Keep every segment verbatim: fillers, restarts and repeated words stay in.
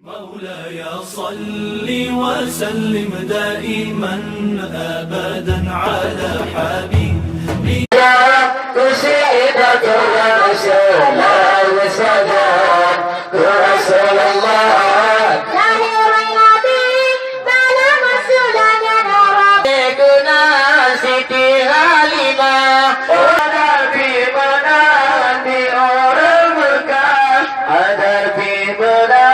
مولاي صل وسلم دائما أبدا على حبيبك. قصيدة رسول الله سجاد رسول الله. Lahé Nabi, malam sudah nyan Rabi. Keunan Siti Halimah. Ada di mana di orang Mekah. Ada di mana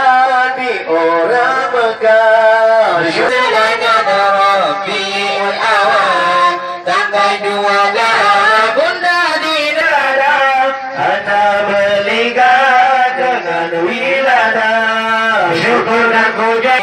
di orang Mekah. Sudah nyan Rabiul Awal. Tanggai dua belas bunda di dada, hana meuliga deungon wilada. Syukur dan puja.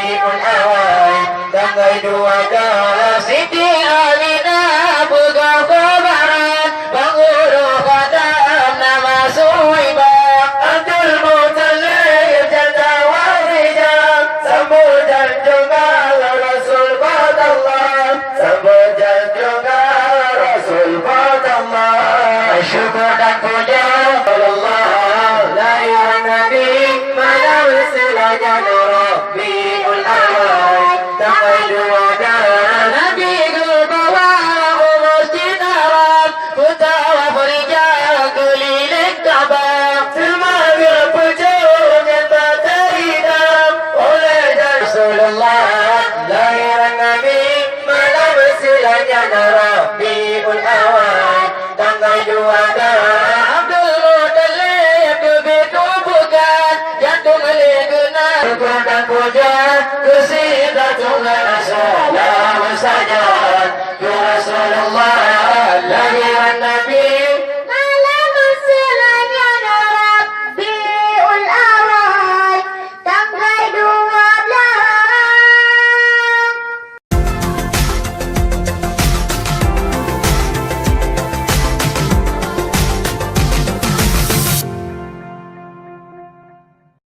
Tanggai dua belas Siti Aminah peugah keubaran, Bang Guru Khatam nama Suwaibah. Abdul Muttalib janda warijang, sambut dan junggal Rasul Fatimah. Sambut dan junggal Rasul Fatimah. Syukur dan puja Allah. Lahé Nabi, malam sudah nyan Rabiul Awal. Tanggai dua belas Nabi geubawa u Masjid Haram. Peutawa beurijang keuliléng Ka'bah. Seumah geupeujeuet nyan batèe idam. Oleh Rasulullah, lahé Nabi, malam sudah nyan Rabiul Awal. Tanggai dua belas Abdul Muttalib geubri tuboh geutan, jantung lé geunan. Syukur dan puja keu Siti Tuhan, salam sajak keu Rasulullah, lahé Nabi.